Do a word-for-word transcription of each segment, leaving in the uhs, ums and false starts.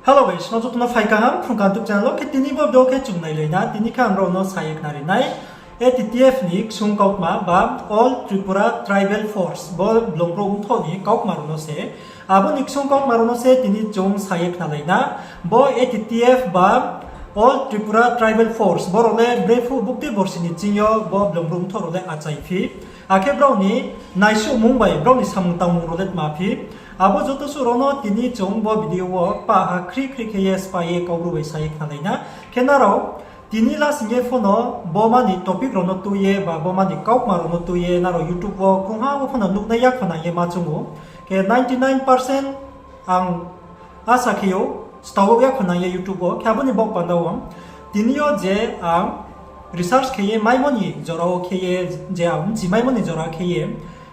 Hello guys, no joto no phai kaham Phrung Kaham YouTube channel wo. Khe tini bo video khe chung nailai na, tini khe ang rao no sa ye khnari nai A T T F ni ksung kautma ba All Tripura Tribal Force, bo Blung Brouh Mthoh ni kautma rao no se. Abo ni ksung kautma rao no se tini chung sa ye khnalai na. Bo A T T F ba All Tripura Tribal Force, bo rao le brephuh bukti borsi ni ching yo bo Blung Brouh Mthoh rao le achai phi, akhe brao ni naisuhmung bai brao ni samung tangmung rao le tma phi, abo joto suh rao no tini chung bo video wo pah ha khri khri khe ye sphái ye Kaubru bai sa ye khnalai na. Khe nrao tini lasing ye pho no bo ma ni topic rao no tui ye ba bo ma ni kautma rao no tui ye nrao YouTube wo krungha wo pho no nuhnai ya khonang ye ma chung ou. Khe ninety nine percent ang asa khe ou, stao ya khonang ye YouTube wo. Khe abo ni baoh panda wo tini yo je ang research khe ye maimo ni jora wo khe ye, je ang bchimaimo ni jora khe ye,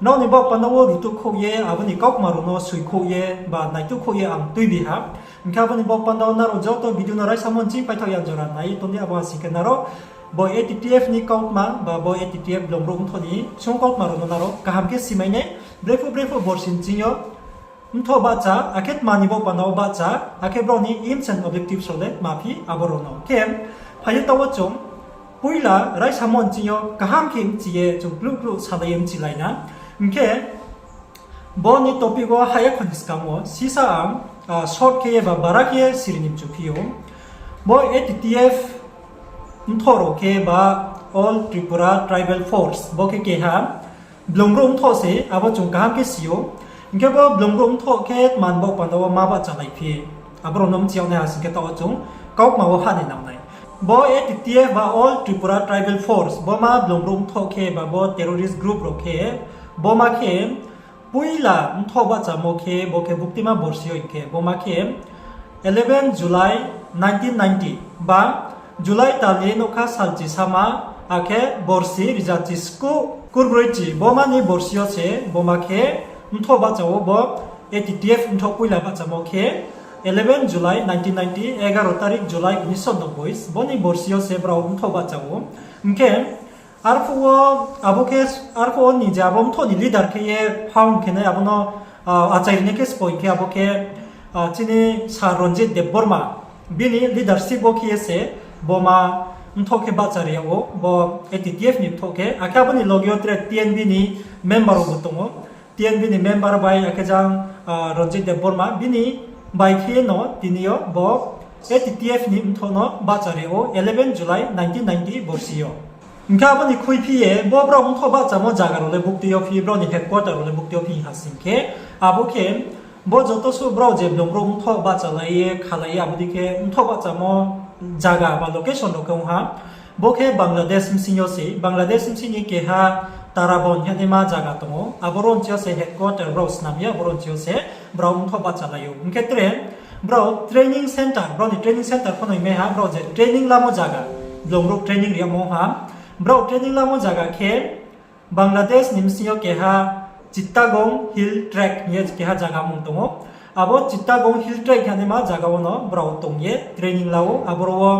nrao ni baoh panda wo rutuh khouh ye, abo ni kautma rao no soi khouh ye ba naituh khouh ye ang tuibi ha. Hing khe abo ni baoh panda wo nrao joto video no raisamo nching paithaoh ya jora nai tong di, abo ha sing khe nrao bo A T T F ni kautma ba bo A T T F Blung Brouh Mthoh ni ksung kautma rao no nrao kaham khe simai nai, brephuh brephuh borsi ni ching yo mthoh bahcha, akhe tma ni baoh panda wo bahcha, akhe brao ni aims and objectives rao le tma phi abo rao no. Khe phai ye taoh wo chung poila raisamo nching yo kaham khe bchi ye chung kluh kluh salai ye bchilai na. Hing khe bo ni topic wo hah ya kho ni skang wo sisa ang short khe ye ba bara khe ye siri ni mchu phi ou. Bo A T T F mthoh rao khe ba All Tripura Tribal Force, bo khe keha Blung Brouh Mthoh se, abo chung kaham khe si ou. Hing khe bo Blung Brouh Mthoh khe tma ni baoh panda wo ma bahchalai phi, abo rao no bchi yag nai ha sing khe taoh wo chung kautma wo hah ni nang nai. Bo A T T F ba All Tripura Tribal Force, bo ma Blung Brouh Mthoh khe ba bo terrorist group rao khe, bo ma khe poila mthoh bahchamo khe bo khe buktima borsi yo hing khe bo ma khe eleven July nineteen ninety ba July tal ni nougkha salchi sama, akhe borsi rizachi sku kurbroi chi, bo ma ni borsi yo se bo ma khe mthoh bahcha ou. Bo A T T F mthoh poila bahchamo khe eleven July nineteen ninety, egaro tarik July উনিশশো নব্বই, bo ni borsi yo se brao mthoh bahcha ou. Hing khe arphuh wo, abo khe, arphuh wo ni je abo mthoh ni leader khe ye found khe nai, abo no achai ri nai khe spo hing khe abo khe chini Sir Ranjit Debbarma, bini leadership wo khe ye se bo ma mthoh khe bahcha ri yag ou, bo A T T F ni mthoh khe. Akhe abo ni loge yo tre T N V ni member rao bo tong ou. T N V ni member bai akhe jang Ranjit Debbarma bini bai khe no tini yo bo A T T F ni mthoh no bahcha ri ou eleven July nineteen ninety borsi yo. Hing khe abo ni khuiphi ye bo brao mthoh bahchamo zaga rao le bukti yo phi, brao ni headquarter rao le bukti yo phi ha sing khe, abo khe bo joto suh brao je Blung Brouh Mthoh bahchalai ye khalai ye abo dei khe mthoh bahchamo zaga ba location rao khe ong ha. Bo khe Bangladesh bsing yo se, Bangladesh bsing ni keha Tarabon hingnaima zaga tong ou, abo ronchi yo se headquarter brao snam ye, abo ronchi yo se brao mthoh bahchalai ou. Hing khe tre brao training centre, brao ni training centre pho no hingmai ha, brao je training lamo zaga, Blung Brouh training ri yagmo ha, brao training lamo zaga khe Bangladesh ni bsing yo keha Chittagong Hill Tract hing ye keha zaga mung tong ou. Abo Chittagong Hill Tract hingnaima zaga wo no brao tong ye training la ou, aboro wo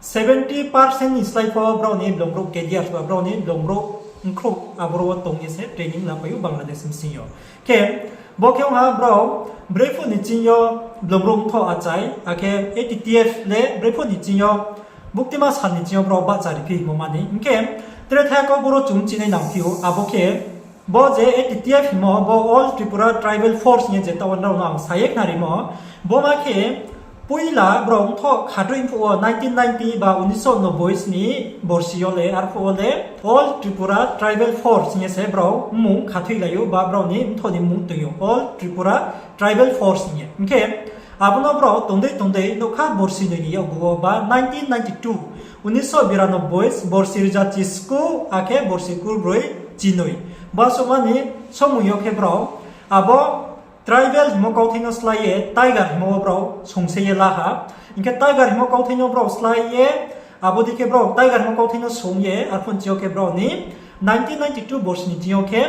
seventy percent ni slái pho brao ni Blung Brouh cadres ba brao ni Blung Brouh bkhrouh aboro wo tong ye se training lapai ou Bangladesh bsing yo. Khe bo khe ong ha brao brephuh ni ching yo Blung Brouh Mthoh achai, akhe A T T F le brephuh ni ching yo, buktima sal ni ching yo brao bahcha ri phi hingmo ma ni. Hing khe tre thai kau boro chung chinai nang phi ou, abo khe bo je A T T F hingmo, bo All Tripura Tribal Force hing ye je taoh wo nrao no ang sa ye khnarimo, bo ma khe poila brao mthoh khathoih phuh wo nineteen ninety ba উনিশশো নব্বই ni borsi yo le, arphuh wo le All Tripura Tribal Force hing ye se brao mmung khathoihlai ou ba brao ni mthoh ni mmung toing ou All Tripura Tribal Force hing ye. Hing khe abo no brao tongdei tongdei nougkha borsi noi ni yakgu wo ba nineteen ninety two, উনিশশো বিরানব্বই, borsi rizachi sku, akhe borsi kurbroi chinoi, ba souhma ni somoi yo khe brao abo tribal hingmo kauthai no slái ye tiger hingmo wo brao songse ye la ha. Hing khe tiger hingmo kauthai no brao slái ye, abo dei khe brao tiger hingmo kauthai no song ye, arphuh ni ching yo khe brao ni nineteen ninety two borsi ni ching yo khe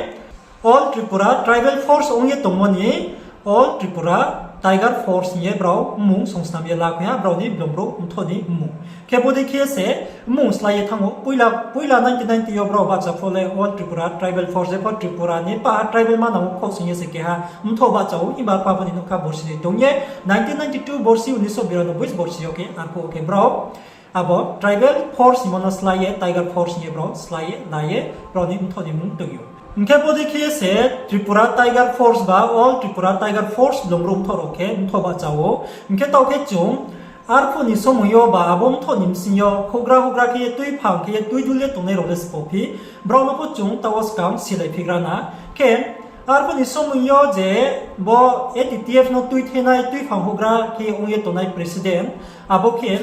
All Tripura Tribal Force ong ye tongmo ni All Tripura Tiger Force hing ye brao mmung songsnam ye la khui ha, brao ni blung brouh mthoh ni mmung. Khe bodei khe se mmung slái ye thanng ou, poila, poila nineteen ninety yo brao bahcha pho le All Tripura Tribal Force, jepho Tripura ni pa tribal manang wo khosning ye se keha mthoh bahcha ou, himba pa bo ni nougkha borsi ni tong ye, nineteen ninety two borsi, unisho biranoboi borsi yo khe, arphuh wo khe brao abo Tribal Force hingmo no slái ye Tiger Force hing ye brao slái ye la ye brao ni mthoh ni mmung tong ou. Hing khe bodei khe se Tripura Tiger Force ba All Tripura Tiger Force blung brouh mthoh rao khe mthoh bahcha ou. Hing khe taoh khe chung arphuh ni somoing yo ba abo mthoh ni bsing yo houhgra houhgra khe ye tuiphang khe ye tuidul ye tongnai rao le sbo phi, brao no pho chung taoh wo skang silai phigra na. Khe arphuh ni somoing yo je bo A T T F no tuithenai tuiphang houhgra khe ye ong ye tongnai president, abo khe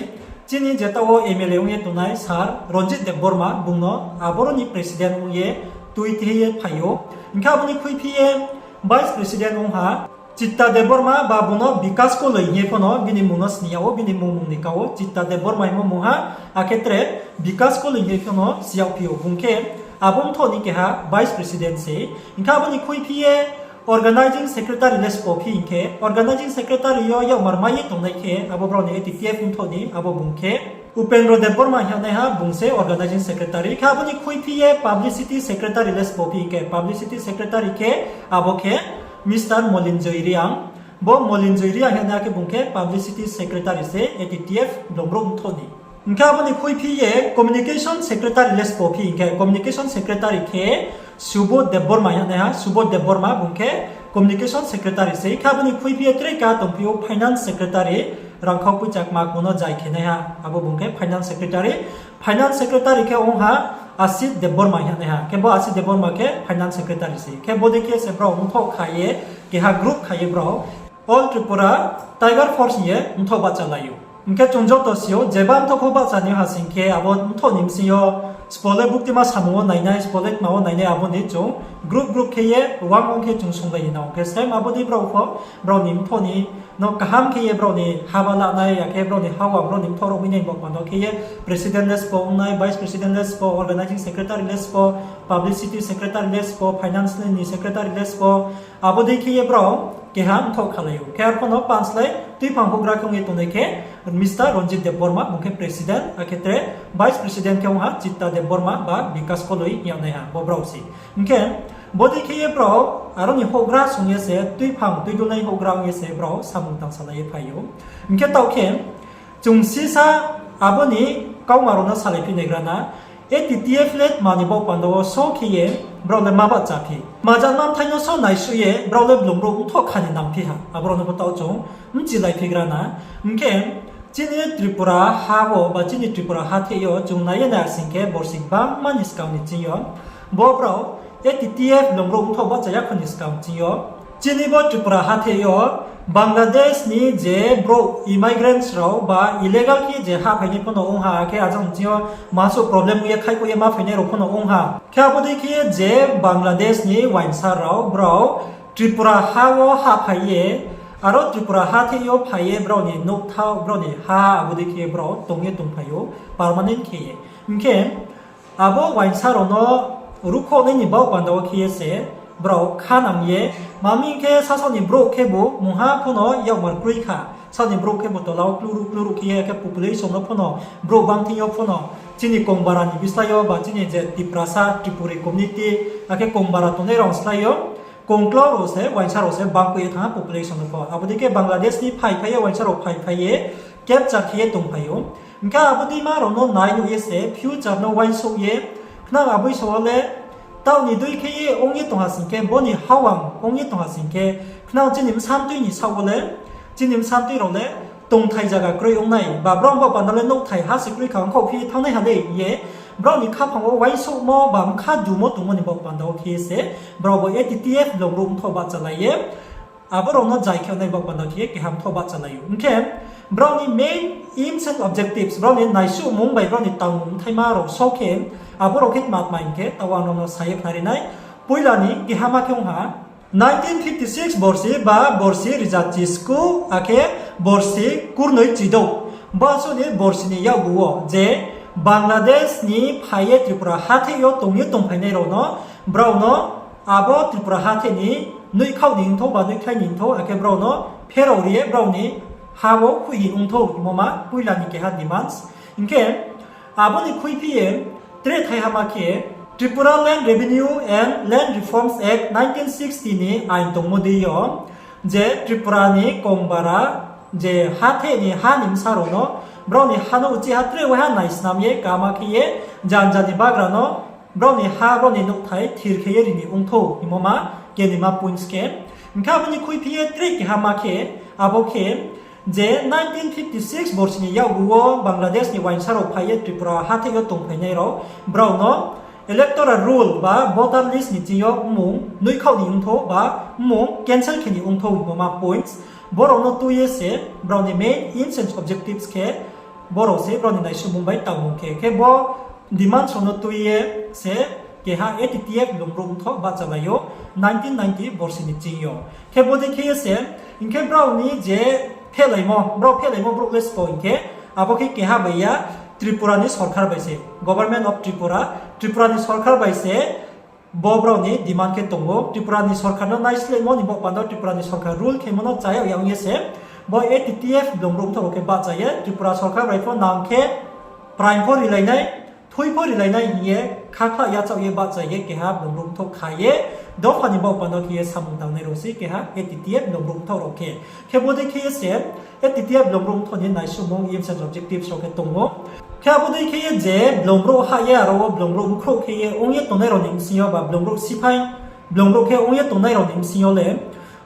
chini je taoh wo M L A ong ye tongnai sir Ranjit Debbarma, bung no aboro ni president ong ye tuithe ye phai ou. Hing khe abo ni khuiphi ye vice president ong ha Chitta Debbarma, ba bung no Bikas Koloi hing ye pho no bini mmung no sini yag ou, bini mmung mung ni ka wo Chitta Debbarma hingmo mung ha, akhe tre Bikas Koloi hing ye pho no si yagphi ou. Bung khe abo mthoh ni keha vice president se. Hing khe abo ni khuiphi ye organizing secretary le sbo phi hing khe, organizing secretary yo yakmar mai ye tongnai khe abo brao ni A T T F mthoh ni abo bung khe Upendra Debbarma hing yagnaiha, bung se organizing secretary. Khe abo ni khuiphi ye publicity secretary le sbo phi hing khe, publicity secretary khe abo khe Mister Molinjoy Reang. Bo Molinjoy Reang hing yagnaiha khe bung khe publicity secretary se A T T F blung brouh mthoh ni. Hing khe abo ni khuiphi ye communication secretary le sbo phi hing khe, communication secretary khe Subodh Debbarma hing yagnaiha, Subodh Debbarma bung khe communication secretary se. Khe abo ni khuiphi ye tre ka tongphi ou finance secretary, rangkhau poicha kma kmo no jai khenaiha, abo bung khe finance secretary. Finance secretary khe ong ha Asit Debbarma hing yagnaiha. Khe bo Asit Debbarma khe finance secretary se. Khe bodei khe se brao mthoh kha ye, keha group kha ye brao All Tripura Tiger Force hing ye mthoh bahchalai ou. Hing khe chung joto si ou, jeba mthoh pho bahcha ni ha sing khe abo mthoh ni bsing yo sbo le buktima samung wo nainai, sbo le tma wo nainai, abo ni chung group group khe ye uang uang khe chung sunglai ni nang ou. Khe same abo dei brao pho, brao ni mthoh ni no kaham khe ye brao ni haba lanai, akhe brao ni hawang, brao ni mthoh rao mai nai baoh panda khe ye president le sbo ong nai, vice president le sbo, organizing secretary le sbo, publicity secretary le sbo, finance ni secretary le sbo, abo dei khe ye brao keha mthoh khalai ou. Khe arphuh no panslái tuiphang houhgra khe ong ye tongnai khe Mister Ranjit Debbarma, bung khe president, akhe tre vice president khe ong ha Chitta Debbarma ba Bikas Koloi hing yagnaiha, bo brao se. Hing khe bodei khe ye brao aro ni houhgra song ye se, tuiphang tuidulnai houhgra ong ye se brao samung tangsalai ye phai ou. Hing khe taoh khe chung sisa abo ni kauma rao no salai phi naigra na, A T T F le tma ni baoh panda wo so khe ye brao le ma bahcha phi, tma jat ma bthai no so naisuh ye brao le blung brouh mthoh kha ni nang phi ha, abo rao no pho taoh chung bchilai phigra na. Hing khe chini Tripura ha wo ba chini Tripura hatheh yo chung nai ye nai sing khe borsi gbangma ni skang ni ching yo bo brao A T T F blung brouh mthoh bahcha ya kho ni skang ching yo chini bo Tripura hatheh yo Bangladesh ni je brouh immigrants rao ba illegal khe je hahphai ni pho no ong ha, akhe ajang ching yo masuh problem ong ye khaihkhouh ye ma phainai rao pho no ong ha. Khe abo dei khe je Bangladesh ni uaingsa rao brao Tripura ha wo hahphai ye, aro Tripura hatheh yo phai ye brao ni nouhthaoh, brao ni ha abo dei khe brao tong ye tongphai ou permanent khe ye. Hing khe abo uaingsa rao no ruhkhouhnai ni baoh panda wo khe ye se brao khanang ye, ma mi khe sasaoh ni brouh khebu mungha pho no yakmar kroi kha, sasaoh ni brouh khebu tola wo kluruh kluruh khe ye, khe population no pho no brouh bang thing yo pho no chini Kongbara ni bislái yo ba chini je Tiprasa, Tripuri community, akhe Kongbara tongnai rao slái yo Kongklau rao se, uaingsa rao se bangkoi ye thanng ha population no pho. Abo dei khe Bangladesh ni phaiphai ye, uaingsa rao phaiphai ye capture khe ye tongphai ou. Hing khe abo dei ma rao no nai nuh ye se future no uaingsouh ye, khnang abo song wo le taoh ni dui khe ye ong ye tong ha sing khe, bo ni hawang ong ye tong ha sing khe, khnang chini bsantui ni saoh wo le, chini bsantui rao le tongthai zaga kroi ong nai, ba brao baoh panda le nouhthai ha se kroi kha, ongkhaoh phi thanng nai ha dei hing ye, brao ni khaphang wo uaingsouhmo ba bkha dumo tongmo ni baoh panda wo khe ye se, brao bo A T T F blung brouh mthoh bahchalai ye, abo rao no jai khe nai baoh panda khe ye keha mthoh bahchalai ou. Hing khe brao ni main aims and objectives, brao ni naisuhmung bai brao ni tangmung bthaima rao so khe, abo rao khe tma tma hing khe taoh ang nrao no sa ye khnari nai. Poila ni kehama khe ong ha, nineteen fifty six borsi ba borsi rizak chisku akhe borsi kurnoi chidouh, bo asuh ni borsi ni yakgu wo je Bangladesh ni phai ye Tripura hatheh yo tong ye tongphainai rao no, brao no abo Tripura hatheh ni noihkhaoh ni mthou ba noihkhlai ni mthou, akhe brao no pherao ri ye brao ni ha wo khuih hi ongthou hingmo ma poila ni keha demands. Hing khe abo ni khuiphi ye tre thaiha ma khe Tripura Land Revenue and Land Reforms Act nineteen sixty ni ain tongmo dei yo, je Tripura ni kongbara je hatheh ni ha ni bsa rao no, brao ni ha no uchih ha tre waiha naisnam ye kama khe ye janja ni bagra no brao ni ha, brao ni nouhthai thir khe ye ri ni ongthou hingmo ma kenima points khe. Hing khe abo ni khuiphi ye tre keha ma khe, abo khe je nineteen fifty six borsi ni yakgu wo Bangladesh ni uaingsa rao phai ye Tripura hatheh yo tongphainai rao, brao no electoral roll ba voter list ni ching yo mmung nuikhaoh ni ongthou ba mmung cancel khe ni ongthou hingmo ma points. Brao no tui ye se brao ni main aims and objectives khe brao se brao ni naisumung bai tangmung khe, khe bo demands rao no tui ye se keha A T T F blongbrouh mthoh bahchalai ou nineteen ninety borsi ni ching yo. Khe bodei khe ye se, hing khe brao ni je phelaimo, brao phelaimo brouh le sbo hing khe, abo khe keha bai ya, Tripura ni sorkar bai se, Government of Tripura, Tripura ni sorkar bai se, bo brao ni demand khe tong ou. Tripura ni sorkar no naislehmo ni baoh panda Tripura ni sorkar rule khemo no chaya ya ong ye se, bo A T T F blongbrouh mthoh rao khe bahcha ye, Tripura sorkar bai pho nang khe praing pho rilai nai, thui pho rilai nai hing ye khakhlah yachaoh ye bahcha ye keha blongbrouh mthoh kha ye, dopha ni baoh panda khe ye samung tangnai rao se keha A T T F blongbrouh mthoh rao khe. Khe bodei khe ye se A T T F blongbrouh mthoh ni naisumung aims and objectives rao khe tong ou. Khe abo dei khe ye je blongbrouh hah ye aro wo blongbrouh mkhrouh khe ye ong ye tongnai rao ni bsing yo ba blongbrouh siphai, blongbrouh khe ong ye tongnai rao ni bsing yo le,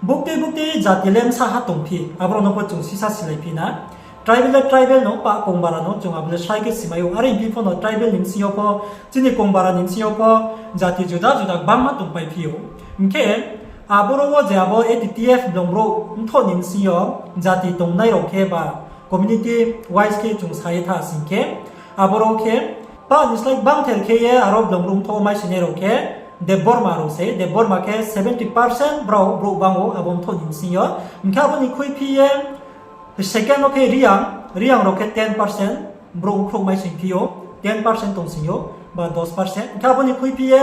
buktui buktui jati le bsa ha tongphi, aborao no pho chung sisa silai phi na. Tribal le tribal no, pah kongbara no, chung abo le srai khe simai ou. Are ongphi pho no tribal ni bsing yo pho, chini kongbara ni bsing yo pho, jati juda juda gbangma tongpai phi ou. Hing khe, aboro wo je abo A T T F blongbrouh mthoh ni bsing yo, jati tongnai rao khe ba community wise khe chung sa ye tha sing khe, aboro khe, pah ni slái gbangther khe ye aro blongbrouh mthoh wo maisoinai rao khe, Debbarma rao se, Debbarma khe seventy percent brao brouh bang ou abo mthoh ni bsing yo. Hing khe abo ni khuiphi ye, second wo khe Reang, Reang rao khe ten percent brouh mkhrouh maisoing phi ou, ten percent tongsing ou, ba dos percent. Hing khe abo ni khuiphi ye,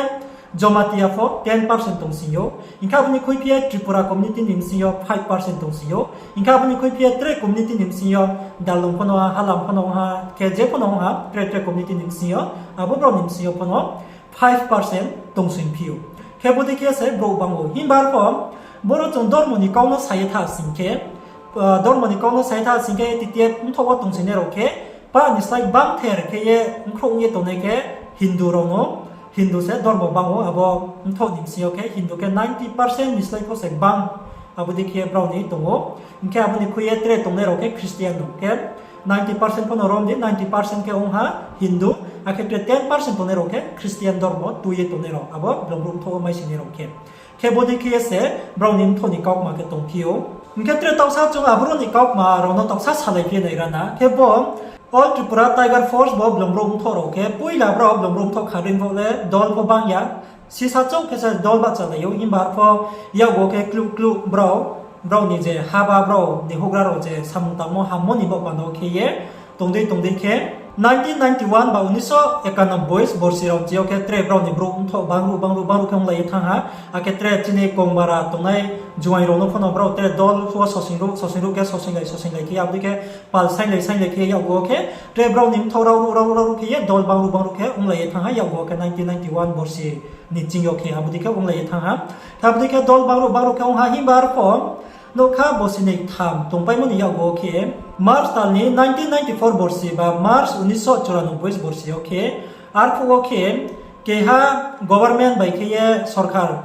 Jomatia pho ten percent tongsing ou. Hing khe abo ni khuiphi ye Tripura community ni bsing yo five percent tongsing ou. Hing khe abo ni khuiphi ye tre community ni bsing yo, Dalung pho no ha, Halam pho no ha, khe je pho no ha, tre tre community ni bsing yo, abo brao ni bsing yo pho no five percent tongsing phi ou. Khe bodei khe se brouh bang ou. Himba arpho, boro chung dormo ni kau no sa ye tha sing khe, dormo ni kau no sa ye tha sing khe, A T T F mthoh wo tongsoinai rao khe, pah ni slái gbangther khe ye mkhrouh ye tongnai khe Hindu rao no, Hindu se dormo bang ou, abo mthoh ni bsing yo khe Hindu khe ninety percent ni slái pho se gbang, abo dei khe brao ni tong ou. Hing khe abo ni khui ye tre tongnai rao khe Christian no khe ninety percent pho no rom di, ninety percent khe ong ha Hindu, akhe tre ten percent tongnai rao khe Christian dormo tui ye tongnai rao, abo blongbrouh mthoh wo maisoinai rao khe. Khe bodei khe ye se brao ni mthoh ni kaukma khe tongphi ou. Hing khe tre taohsa chung aboro ni kaukma rao no taohsa salai phi nai ra na. Khe bo All Tripura Tiger Force bo blongbrouh mthoh rao khe poila brao blongbrouh mthoh kha dei pho le dol pho bang ya. Sisa chouh khe se dol bahchalai ou, himba arpho yakgu khe kluh kluh brao, brao ni je haba brao ni houhgra rao je samung tangmo hammo ni baoh panda khe ye tong dei tong dei khe nineteen ninety one ba unisho ekanoboi borsi rao chi yo khe tre brao ni brouh mthoh bangruh bangruh bangruh khe onglai ye thanng ha. Akhe tre chini kongbara tongnai juaing rao no pho no brao tre dol wo sosing ruh, sosing ruh khe sosing lai, sosing lai khe abo dei khe pal sainglai sainglai khe yakgu wo khe tre brao ni mthoh raoruh raoruh raoruh khe ye dol bangruh bangruh khe onglai ye thanng ha yakgu wo khe nineteen ninety one borsi ni ching yo khe abo dei khe onglai ye thanng ha. Khe abo dei khe dol bangruh bangruh khe ong ha himba arpho nougkha bosi ni tham tongpaimo ni yakgu wo khe March tal ni nineteen ninety four borsi ba March unisho churanobboi borsi yo khe arphuh wo khe keha government bai khe ye sorkar,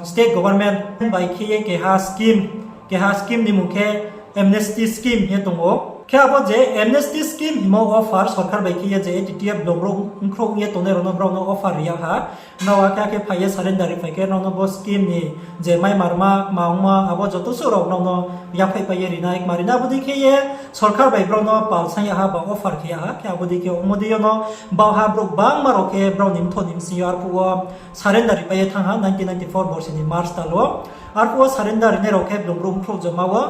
state government bai khe ye keha scheme, keha scheme ni mung khe amnesty scheme hing ye tong ou. Khe abo je amnesty scheme hingmo offer sorkar bai khe ye je A T T F blongbrouh mkhrouh ong ye tongnai rao no brao no offer ri ya ha. Nrao akhe akhe phai ye surrender ri phai khe nrao no bo scheme ni je maimarma, kma ongma, abo joto suh rao nrao no yaphaihpai ye ri nai, kma ri nai, abo dei khe ye sorkar bai brao no pal saing ya ha ba offer khe ya ha. Khe abo dei khe ongmo dei yo no baohha brouh gbangma rao khe brao ni mthoh ni bsing yo arphuh wo surrender ripai ye thanng ha nineteen ninety four borsi ni March tal wo. Arphuh wo surrender rinai rao khe blongbrouh mkhrouh joma wo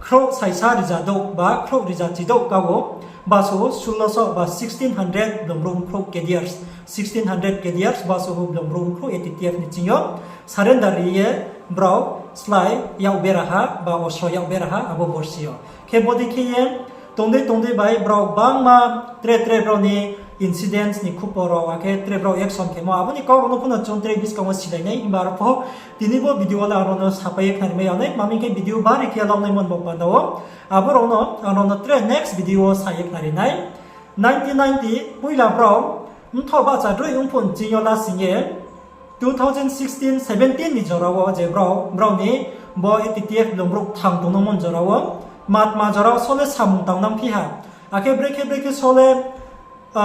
khrouh saisa riza douh ba khrouh riza chidouh ka wo, baso sulloso ba sixteen hundred blongbrouh mkhrouh cadres, sixteen hundred cadres baso blongbrouh mkhrouh A T T F ni ching yo surrender ri ye brao slái yak beraha ba osro yak beraha abo borsi yo. Khe bodei khe ye tongdei tongdei bai brao gbangma tre tre brao ni incidents ni khupo rao, akhe tre brao action khemo, abo ni kau rao no pho no chung tre buskang wo silai nai, himba aro pho tini bo video wo le ang rao no sapai ye khnari mai ya nai, tma hing khe video bari khe launai mon bo panda wo. Abo rao no ang rao no tre next video wo sa ye khnari nai. Nineteen ninety poila brao mthoh bahcha droi ongphuh nching yo lasing ye two thousand sixteen seventeen ni jora wo je brao, brao ni bo A T T F blung brouh thang tongno mon jora wo, tma tma jora wo sole samung tangnang phi ha. Akhe brekhe brekhe sole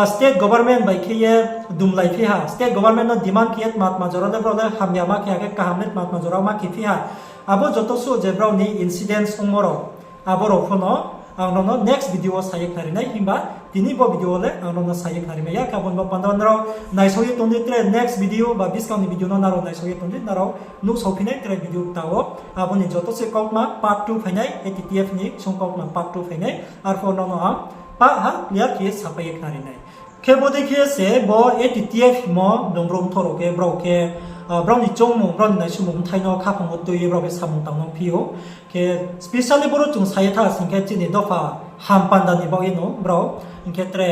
state government bai khe ye dumlai phi ha, state government no demand khe ye tma tma jora le brao le hamya ma khe, akhe kaham le tma tma jora ma khe phi ha. Abo joto suh je brao ni incidents ongmo rao, abo rao pho no ang rao no next video wo sa ye khnari nai, himba tini bo video wo le ang rao no sa ye khnari mai ya. Khe abo ni bo panda wo nrao naisao ye tong di, tre next video ba buskang ni video no nrao naisao ye tong di, nrao nuhsao phi nai tre video kta wo. Abo ni joto se kautma part two phai nai, A T T F ni sung kautma part two phai nai, arphuh nrao no ang pah ha clear khe ye sapai ye khnari nai. Khe bodei khe se bo A T T F himo blung brouh mthoh rao khe brao khe, brao ni choungmung, brao ni naisumung bthai no khaphang wo tui ye brao khe samung tang no phi ou. Khe specially boro chung sa ye tha sing khe chini dopha ham panda ni baoh ye no brao, hing khe tre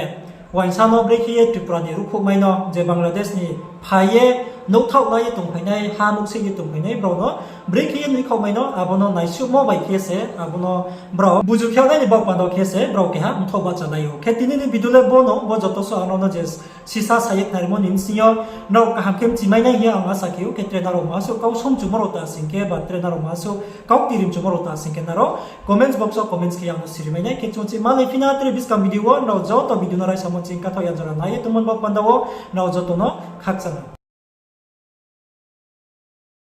uaingsa no brekhe ye Tripura ni ruhkhouhmai no je Bangladesh ni phai ye nouhthaoh la ye tongphai nai, ha nouhseih ye tongphai nai brao no brekhe ye nuikhaohmai no, abo no naisuhmo bai khe se abo no brao buju khe nai ni baoh panda wo khe se brao keha mthoh bahchalai ou. Khe tini ni video le bo no, bo joto suh ang rao no je sisa sa ye khnarimo ni bsing yo nrao kaham khe mchimai nai hing ye ang asa khe ou. Khe tre nrao ma suh kau somchumo rao ta sing khe ba tre nrao ma suh kau tirimchumo rao ta sing khe nrao comments box wo comments khe ye ang no siri mai nai. Khe chung chi malai phi na tre buskang video wo, nrao joto video no raisamo ching kathaoh ya jora nai ye tongmo ni baoh panda wo nrao joto no khakchang.